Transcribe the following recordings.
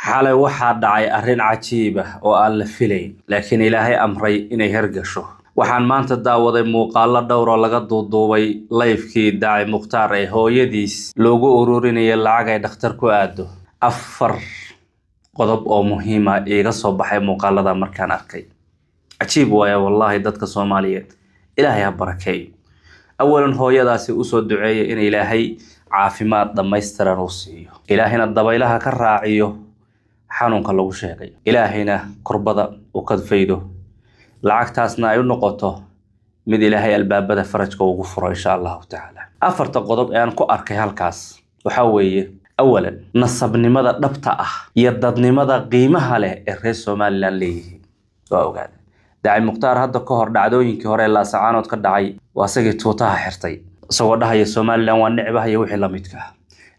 Xalay waxaa dhacay arrin cajiib ah oo aan la filayn, laakiin Ilaahay amray inay hergasho. Waxaan maanta daawaday muuqaallo dhowr oo laga duuduubay live-kii Daaci Mukhtaar ee hooyadiis loogu ururinayay lacag ay dhakhtar ku aado. Afar qodob oo muhiima iiga soo baxay muuqaalada markaan arkay. Cajiib waaya wallaahi, dadka Soomaaliyeed Ilaahay ha barakeeyo. Awalan, hooyadaasi usoo duceeya in Ilaahay caafimaad dhammaystiran uu siiyo, Ilaahayna dabaylaha ka raaciyo xanuunka lagu sheegay, Ilaahayna kurbada uu ka faydo, lacagtaasna ay u noqoto mid Ilaahay albaabada farajka ugu furo, insha Allahu tacaala. Afarta qodob ee aan ku arkay halkaas waxaa weeye: awalan, nasabnimada dhabta ah iyo dadnimada qiimaha leh ee reer Somaliland leeyihiin. Waa ogaada, Daaci Mukhtaar hadda ka hor dhacdooyinkii hore ee Laasacaanood ka dhacay waa isagii tuutaha xirtay, isagoo dhahaya Somaliland waa necbaha iyo wixii lamidka ah.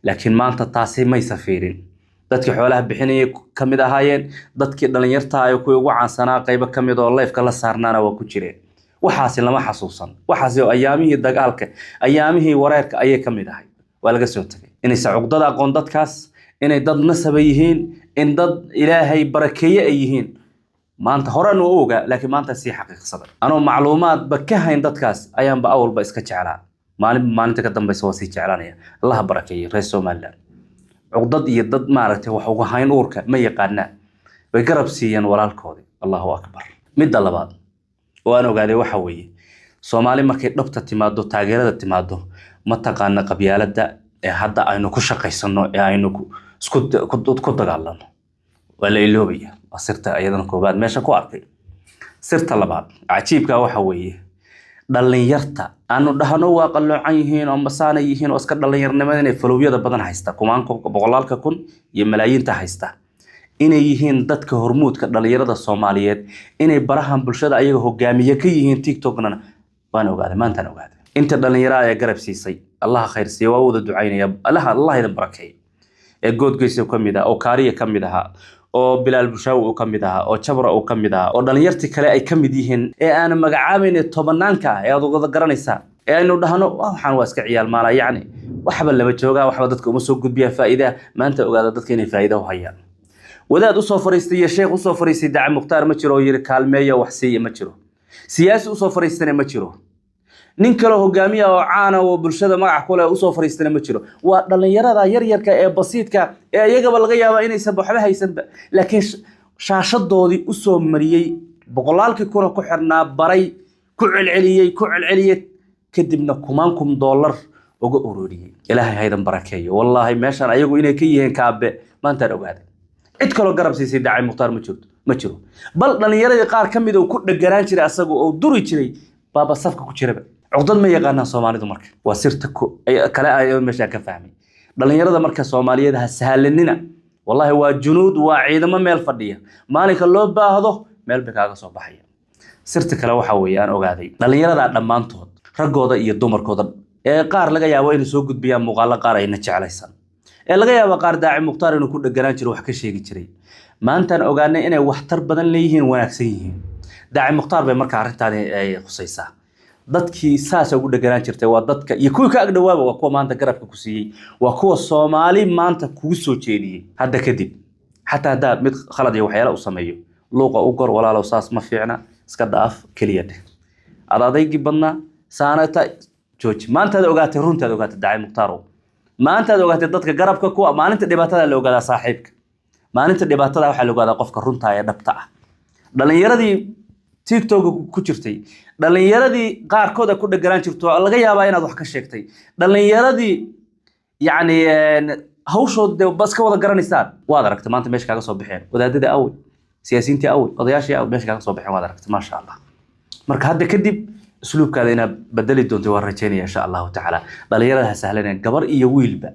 Laakiin maanta taasi maysa fiirin. Dadkii xoolaha bixinayay ka mid ahaayeen, dadkii dhalinyarta ay kuwii ugu caansanaa qaybo ka mid oo live-ka la saarnaana waa ku jireen. Waxaasi lama xasuusan. Waxaasi oo ayaamihii dagaalka, ayaamihii wareerka ayay ka mid ahay. Waa laga soo tegay inaysan cuqdada aqoon dadkaas, inay dad nasaba yihiin, in dad Ilaahay barakeeye ay yihiin. Maanta horaan waa ogaa, laakiin maanta sii xaqiiqsaday. Anoo macluumaadba ka hayn dadkaas ayaanba awalba iska jeclaa. Maalinba maalinta ka dambaysa waa sii jeclanaya. Allaha barakeeye reer Somaliland. Cuqdad iyo dad maaragtay wax uga hayn uurka ma yaqaanaan. Way garab siiyeen walaalkoodii. Allahu akbar. Midda labaad oo aan ogaaday waxa weeye: Soomaali markay dhabta timaado, taageerada timaado, ma taqaana qabyaaladda ee hadda aynu ku shaqaysano ee aynu isku ku dagaalano. Waa la iloobaya. Waa sirta iyadana koobaad meesha ku arkay. Sirta labaad cajiibka waxa weeye: dhalinyarta aanu dhahno waa qalloocan yihiin oo masaana yihiin oo iska dhalinyarnimada inay follow-yada badan haysta, kumaanka boqolaalka kun iyo malaayiinta haysta, inay yihiin dadka hormuudka dhalinyarada Soomaaliyeed, inay barahan bulshada ayaga hogaamiye ka yihiin, TikToknana waan ogaaday, maantaan ogaaday. Inta dhalinyarada ee garab siisay, Allaha khayr siiya, waa wada ducaynaya. Allaha, Allah idin barakeeyo. Ee Goodgeysa ka mid ah, oo Kaariya ka mid ahaa, oo Bilaal Bushaawi uu ka mid ahaa, oo Jabra uu ka mid ahaa, oo dhalinyartii kale ay ka mid yihiin ee aanu magacaabayna tobanaanka ah ee aad wada garanaysaa, ee aynu dhahno waxaan waa iska ciyaal maala, yacni waxba lama joogaa, waxba dadka uma soo gudbiyaan faa'iidaa. Maanta ogaada dadka inay faa'iida u hayaan. Wadaad usoo fariistay iyo sheekh usoo fariistay Daaci Mukhtaar ma jiro oo yiri kaalmeeya, wax siiya, ma jiro. Siyaasi usoo fariistana ma jiro. Nin kaloo hogaamiya oo caana oo bulshada magac ku leh usoo fariistana ma jiro. Waa dhalinyarada yaryarka ee basiidka ee iyagaba laga yaaba inaysan waxba haysanba, laakiin shaashadoodii usoo mariyey boqolaalkii kuna ku xirnaa, baray, ku celceliyey, ku celceliyey, kadibna kumaan kun dollar uga ururiyey. Ilaahay haydan barakeeyo. Wallaahi, meeshaan ayagu inay ka yihiin kaabe maantaan ogaaday. Cid kaloo garab siisay Daaci Mukhtaar ma jirto, ma jiro. Bal dhalinyaradii qaar ka mid oo ku dheganaan jiray asaga oo duri jiray baaba safka ku jiraba. Cuqdad ma yaqaanaan Soomaalidu. Marka waa sirta kale ayo meeshaan ka fahmay. Dhalinyarada marka Soomaaliyeed ha sahlanina. Wallahi waa junuud, waa ciidamo meel fadhiya. Maalinka loo baahdo meel bay kaaga soo baxaya. Sirta kale waxa weeye aan ogaaday: dhalinyarada dhammaantood, raggooda iyo dumarkooda, ee qaar laga yaabo inay soo gudbiyaan muuqaallo qaar ayna jeclaysan, ee laga yaabo qaar Daaci Mukhtaar inuu ku dheganaan jiro, wax ka sheegi jiray, maantaan ogaanay inay waxtar badan leeyihiin, wanaagsan yihiin. Daaci Mukhtaar bay marka arrintaani ay khusaysaa. Dadkii saasa ugu dheganaan jirtay waa dadka iyo kuwii ka agdhowaaba, waa kuwa maanta garabka ku siiyey, waa kuwa Soomaali maanta kugu soo jeediyey. Hadda kadib, xataa haddaa mid khalad iyo waxyaala u sameeyo, luuqa u gor: "Walaalow, saas ma fiicna, iska dhaaf," keliya dheh. Ad adaygii badnaa saanata jooji. Maantaad ogaatay, runtaad ogaatay, Daaci Muhtaarow. Maantaad ogaatay dadka garabka kuwa. Maalinta dhibaatada la ogaadaa saaxiibka. Maalinta dhibaatada waxaa la ogaadaa qofka runta ee dhabta ah. Dhalinyaradii TikTok ku jirtay, dhalinyaradii qaarkood ku dheganaan jirto, laga yaabaa inaad wax ka sheegtay, dhalinyaradii yacni hawshood dee bas ka wada garanaysaan, waad aragtay maanta meesha kaaga soo baxeen. Wadaadadii awey, siyaasiyiintii awey, odayaashii awey, meesha kaaga soo baxeen waad aragtay, maasha Allah. Marka hadda kadib usluubkaada inaad bedeli doonto waan rajaynaya, insha Allahu tacaala. Dhalinyarada ha sahlaneen, gabar iyo wiilba.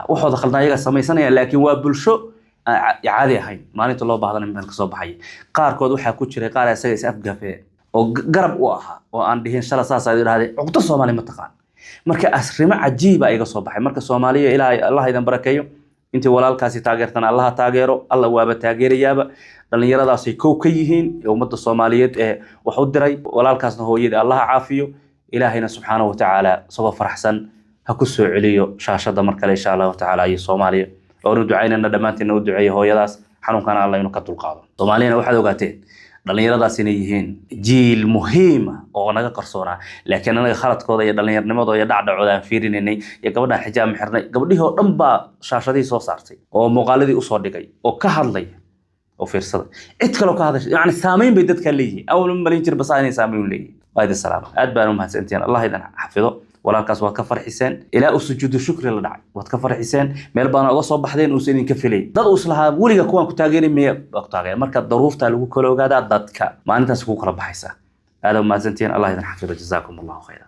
Waxooda khaldan ayaga samaysanaya, laakiin waa bulsho aan caadi ahayn. Maalinta loo baahdana meel kasoo baxaya. Qaarkood waxaa ku jiray qaar isaga is afgafee oo garab u ahaa oo aan dhihin shala saas aad idhahdeen. Cuqdo Soomaali ma taqaan. Marka arrimo cajiiba iga soo baxay. Marka Soomaaliya, Ilaahay, Allah idin barakeeyo. Intii walaalkaasi taageertana Allaha taageero. Alla waaba taageerayaaba. Dhallinyaradaasay kow ka yihiin ee ummadda Soomaaliyeed ee wax u diray. Walaalkaasna hooyadii Allaha caafiyo. Ilaahayna subxaanahu watacaala isagoo faraxsan ha ku soo celiyo shaashadda mar kale, insha Allahu tacaala, iyo Soomaaliya. Waanu ducaynana, dhammaantiinna u duceeya hooyadaas, xanuunkana Alla inuu ka dulqaado. Soomaaliyana waxaad ogaateen dhallinyaradaas inay yihiin jiil muhiima oo naga qarsoonaa, laakiin anaga khaladkooda iyo dhallinyarnimadooda iyo dhacdhacooda aan fiirinaynay iyo gabadhaan xijaab ma xirnay. Gabdhihii oo dhan baa shaashadihii soo saartay oo muuqaaladii usoo dhigay oo ka hadlaya oo fiirsada. Cid kaloo ka hadasha, yacni saameyn bay dadkaa leeyihiin. Awal ma malin jir basaa inay saameyn leeyihiin. Waa idin salaama, aad baan u mahadsantihiin. Allah idin xafido. Walaalkaas waad ka farxiseen, ilaa uu sujuudu shukri la dhacay waad ka farxiseen. Meel baana uga soo baxdeen uusan idinka filay. Dad uu islahaa weliga kuwaan ku taageeri miya baa ku taageera. Marka daruuftaa lagu kala ogaadaa dadka, maalintaas kugu kala baxaysaa. Aad u mahadsantihiin, Allah idin xafido. Jazaakum Allahu khayra.